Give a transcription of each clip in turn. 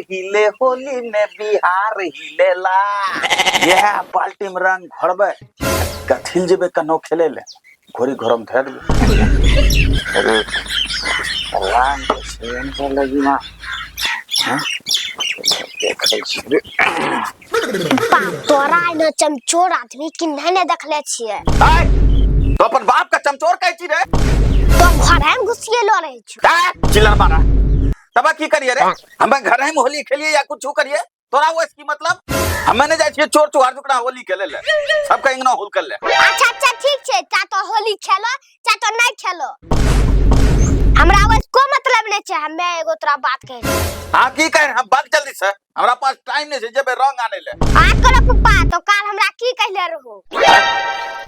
हिले होली में बिहार हिलेला। इएह बाल्टी में रंग घोरबै, कथिल जेबै कन्हो खेले ले, घोरी घरम धए देबै। अरे रंग तऽ छै ने लगी ना। हाँ? देखै छी रे। पप्पा, तोरा एना चमचोर आदमी कि नहीं ने देखले छियै। आय, तो अपन बाप का चमचोर कहै छी रे? तो घरे में घुसिएलो रहै छौ। आय, चिल्लर मारा। तब की करिए रे? हमें घर में होली खेलिए या कुछ करिए, तोरा वो की मतलब? हमें नहीं जाए छियै चोर चुहार जुकना होली खेले ले, सबका इंगना होल कर ले। अच्छा अच्छा ठीक छै, चा तो होली खेलो चा तो नहीं खेलो, हमरा ओइ को मतलब नहीं छै। हमे एगो तोरा बात कहि रहल। हाँ की कह, हम भाग जल्दी से, हमरा पास टाइम नहीं छै, जेबे रंग आने ले। आ करो पप्पा, तो काल हमरा की कहले रहो?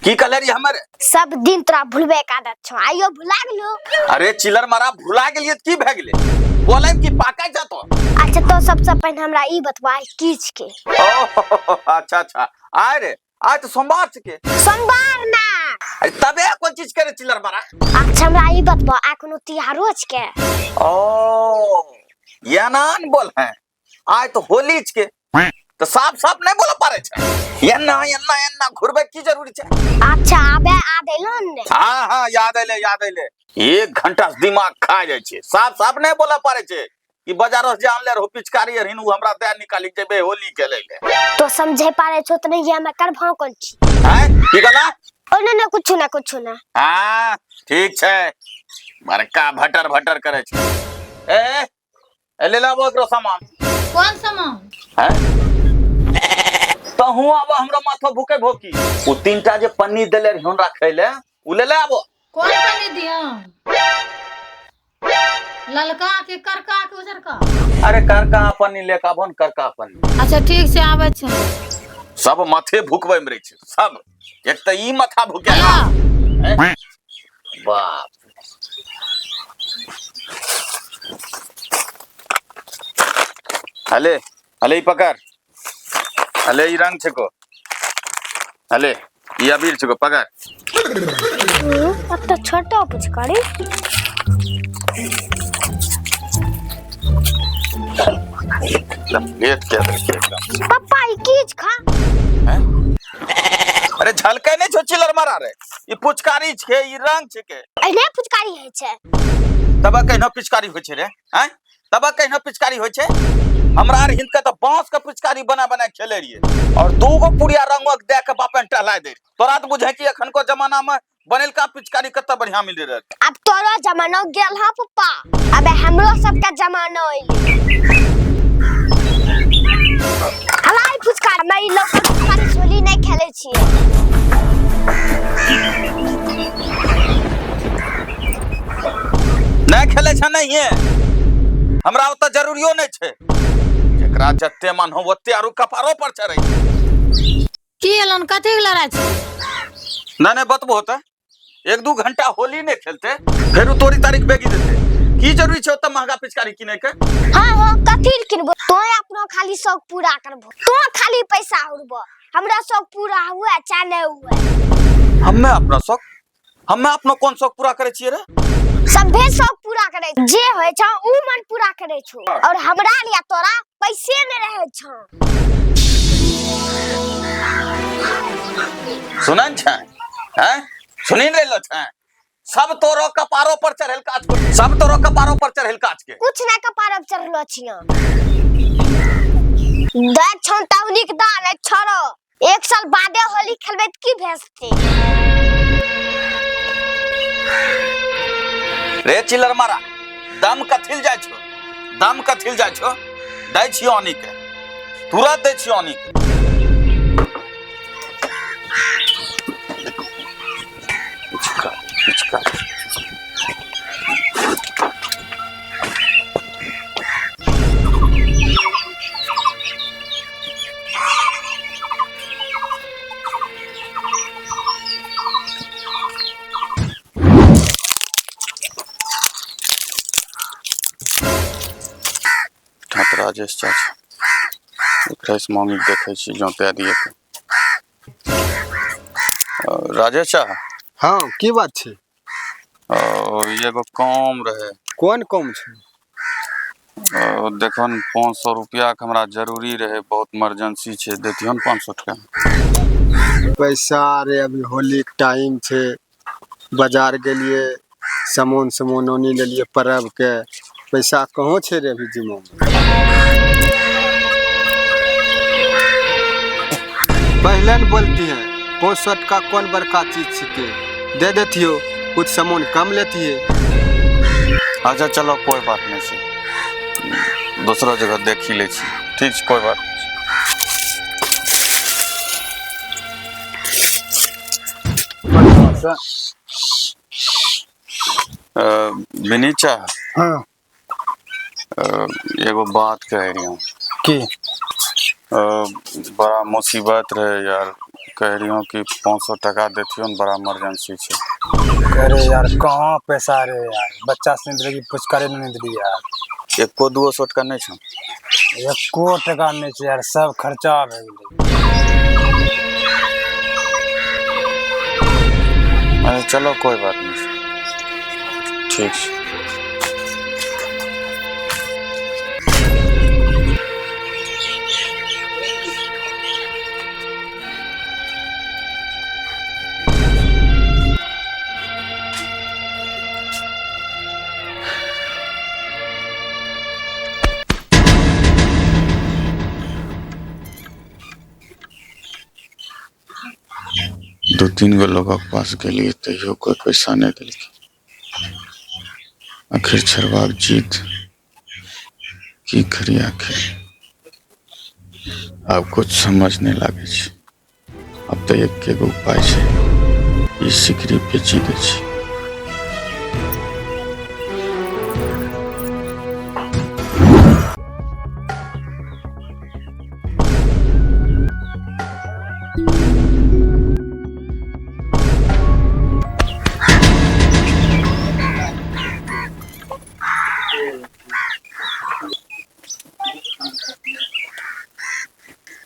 की कहले रही हमर? सब दिन तोरा भूलबे के आदत छौ, आइयो भुला गेलो। अरे चिल्लर मारा, भुला गेलिए की भए गेलै? बोले की पाका जातो। अच्छा तो सबसे पहले हमरा ई बतवा की छके? ओ अच्छा अच्छा, आय रे आय तो सोमवार छके। सोमवार ना। अरे तबे कोन चीज करे चिल्लर मारा? अच्छा हमरा ई बतवा, आ कोनो तिहारो छके? ओ या ना न बोल है, आय तो होली छके, तो साफ साफ नहीं बोला पारे छे, एन्ना एन्ना एन्ना घुरबे की जरूरी छे? अच्छा आबे आ देलो ने। हाँ हाँ याद अइले याद अइले, एक घंटा से दिमाग खा जाय छे, साफ साफ नहीं बोला पारे छे कि बाजार से जे आनले रहो पिचकारी अरहिन उ हमरा दे निकाली जेबे होली खेले ले। तो समझे पारे छो त नहीं, हमें कर भाव कोन छी? हैं की कहला? ओ ना ना कुछ ना कुछ ना। हाँ ठीक छे, बड़का भटर भटर करे छे। ए ए ले लाबो एकरो सामान। कोन सामान? हैं तहु आबो हमरा माथो भूके भोकी। उ तीनटा जे पन्नी देले रहियन राखै ले, उ ले ले आबो। कोन पन्नी दियन? ललका के करका के उजरका? अरे करका पन्नी ले के आबो न, करका पन्नी। अच्छा ठीक छै, आबै छै। सब माथे भुकबै में रहै छै सब, एक तऽ ई माथा भुके। हेलो। बाप अले अले ई पकड़, अले ई रंग छको, अले ई अबीर छको, पकड़। अब तो छोटो पिचकारी। लेट के देलकै। पप्पा ई की खा? हैं? अरे झलकै नहीं छो चिल्लर मारा रे, ई पुचकारी छे, ई रंग छे। एहने फुचकारी होइ छै? तब कहिनो पिचकारी होइ छै रे? हैं तब कहिनो पिचकारी होइ छै? हमरा आर हिनका तऽ बांस के पिचकारी बना बना के खेले रहिए, और दूगो पुड़िया रंगक दे के बापन टहला दे। तोरा तऽ बुझे कि एखन को जमाना में बनेलका पिचकारी कते बढ़िया मिले रहे। अब तोरो जमाना गेल हा पप्पा, अबे हमरो सबके जमाना अइले। हलाई फुचकार, हम ई लोग फुचकारी होली नहीं खेले छियै। नहीं खेले छै नहीं, हमरा ओतऽ जरूरियो नहीं छै, जेकरा जते मन हो ओते आरू कपारो पर चढ़ै। की एलन, कथी के लड़ाई छै? नहीं नहीं बतबो होते, एक दू घंटा होली नहीं खेलते फेर उ तोरी तारीख बेगी देते, की जरूरी छै ओते महंगा पिचकारी किने के? हाँ हाँ कथी ले किनबो, तो अपनो खाली शौक पूरा करबो, तो खाली पैसा उड़बो, हमरा शौक पूरा हुए चाहे नहीं हुए। हम्मे अपना शौक, हम्मे अपनो कोन शौक पूरा करे छियै रे? सभे शौक पूरा करे जे होय छौ उ मन पूरा करे छौ, और हमरा लिया तोरा पैसे नहीं रहे छौ। सुनन छै? हैं सुनी रहलो छै? सब तोरो कपारो पर चढ़ेल काज को, सब तोरो कपारो पर चढ़ेल काज के। कुछ ना कपारो पर चढ़लो छियो, दै छौन तौनी के दान है छोड़ो, एक साल बादे होली खेलबे त की भेजते? रे चिल्लर मारा, दम कथिल जाय छो, दम कथिल जाय छो? दै छियो आनी के, तुरंत दै छियो आनी के। पिचका, पिचका। ठाकुर राजेश चाचा एकरा से मांगी देखै छी जँ दए दिए तऽ। राजेश चाचा। हाँ की बात छै? ओ एगो काम रहे। कोन काम छै? देखन 500 रुपया के हमरा जरूरी रहे, बहुत इमरजेंसी छै, देतिहन 500 टका। पैसा रे अभी होली के टाइम छै, बाजार गेलिए सामान सामान ओनी लेलिए परब के, पैसा कहाँ छै रे अभी जिमा में? पहले न बोलती है 500 टका कौन बड़का चीज छिके, दे देतियो, कुछ सामान कम लेतिए। अच्छा चलो कोई बात नहीं छै, दोसरो जगह देखी लै छी। ठीक छै, कोई बात नहीं। विनीत चा। हाँ। एगो बात कह रही हूँ। की? बड़ा मुसीबत रहे यार, कह रही हूँ कि 500 टका देतियो न, बड़ा इमरजेंसी छै। अरे यार कहाँ पैसा रे यार, बच्चा से नहीं पुचकारी नहीं दिली यार। एको दुओ सौ टका नहीं छौ? एको टका नहीं छै यार, सब खर्चा भए गेलै। अरे चलो कोई बात नहीं, ठीक छै। दू तीन गो लोगक पास गेलियै तैयो कोई पैसा नहीं देलकै। आखिर छड़बाक जीत की करी आखिर, आब कुछ समझ नहीं लागै छै। आब तऽ एके गो उपाय छै, ई सिकरी बेची दै छी।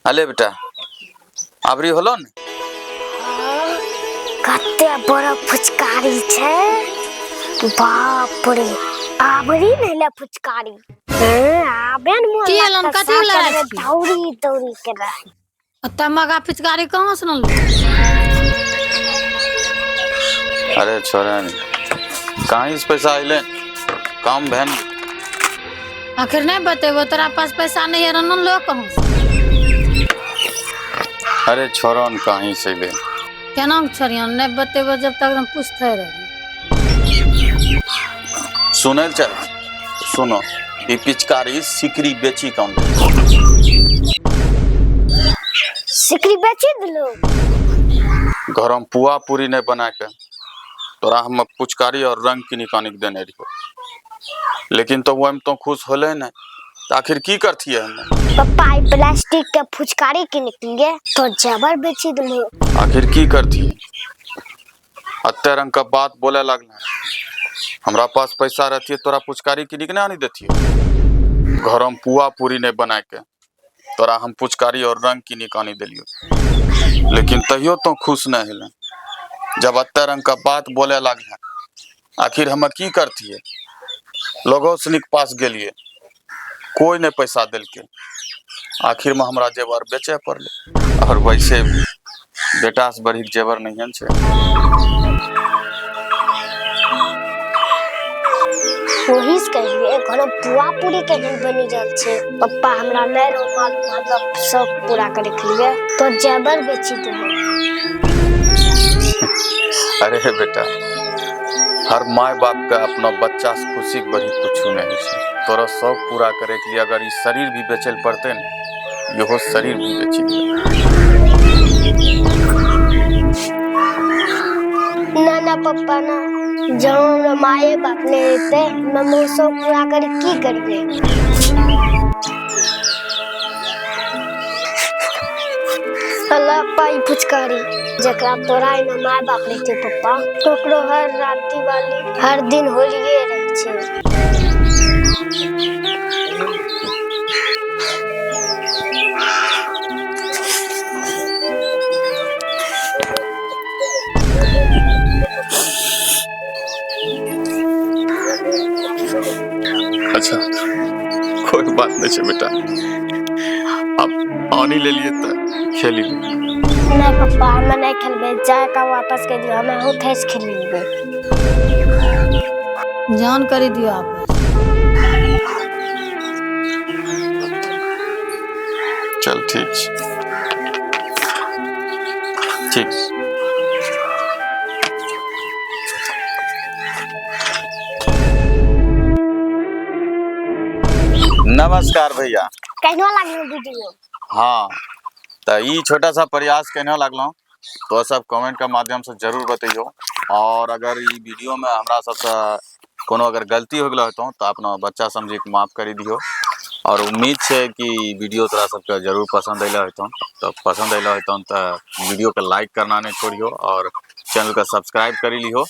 अले बेटा, आबरी होलो ने? कते बड़ा फुचकारी छै, बाप रे, आबरी नहीं ले फुचकारी। आबे न मोन की एलन, लागतै, कथी लड़ाइ साथ में छी? दौड़ी दौड़ी के रहे। ओते मगा पिचकारी कहाँ से अनलहो? अरे छोड़ा नहीं, कहीं से पैसा अइले, काम भेल। आखिर नहीं बतेबो, तोरा पास पैसा नहीं है, अनलो कहाँ से? अरे छोड़ो न, कहीं से अइले। केना के छोड़ियन, नहीं बतेबो जब तक हम पूछते रही। सुनल चल, सुनो, ई पिचकारी सिकरी बेची कौन? सिकरी बेची दिलो? घर में पुआ पूरी नहीं बना के तोरा हम पुचकारी और रंग किनी कानिक देने रहियो, लेकिन तो वो तो खुश होले नहीं, तो आखिर की करती है हमने? पप्पा ई प्लास्टिक के फुचकारी के निकलिए तो जबर बेची दिलो। आखिर की करती है? अत्ते रंग का बात बोले लगना। हमरा पास पैसा रहती है तोरा पुचकारी किनी के नहीं आनी देती है। घर में पुआ पूरी नहीं बना के तोरा हम पुचकारी और रंग किनी कानी दिलियो, लेकिन तहियो तो खुश नहीं हेले। जब अत्ते रंग का बात बोले लगना, आखिर हम की करती है? लोगों से निक पास गेलिए, कोई नहीं पैसा दिलके, आखिर में हमरा जेवर बेचे पड़ले। और वैसे बेटा से बढ़ी जेवर नहीं है छे। वही से कहिए घर पुआ पूरी के नहीं बनी रहल छे। पप्पा हमरा नहीं रहो मालूम, हमरा शौक पूरा करे के लिए तो जेवर बेची देबो। अरे बेटा, हर my बाप का अपना बच्चा से खुशी के बढ़ी कुछ नहीं है। तोरा शौक पूरा करे के लिए अगर ई शरीर भी बेचल पड़ते न, इहो शरीर भी बेची दे। ना ना पप्पा ना, जब हमरा माए बाप ने देते मैं शौक पूरा करे की करबे? अल्लाह पाई फुचकारी जकरा तोरा एना my बाप रहते पप्पा, तोकरो हर रात दिवाली हर दिन होलिये रहे छे। अच्छा बात नहीं छै बेटा। अब आनी ले लिए तऽ खेली ले। नहीं पप्पा, हमें नहीं खेलबे, जाके वापस कर दियो, हमें उठे से खेल लेबे। जान करी दियो आपस। चल ठीक छै, ठीक छै। नमस्कार भैया। केहनो लागल वीडियो? हाँ, तऽ ई छोटा सा प्रयास केना लागलहुँ तो सब कमेंट के माध्यम से जरूर बतैयो। और अगर ई वीडियो में हमरा सबसे कोनो अगर गलती हो गेल होतौ तऽ अपना बच्चा समझी के माफ करी दियो। और उम्मीद छै कि वीडियो तोरा सबके जरूर पसंद अइलो होतौ। तऽ पसंद अइलो होतौ तऽ वीडियो के लाइक करना नहीं छोड़ियो और चैनल के सब्सक्राइब करी लियो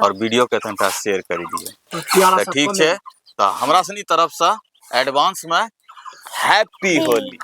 और वीडियो के तनिटा शेयर करी दियो। प्यारा तऽ ठीक छै, तऽ हमरा सनी तरफ से एडवांस में हैप्पी होली।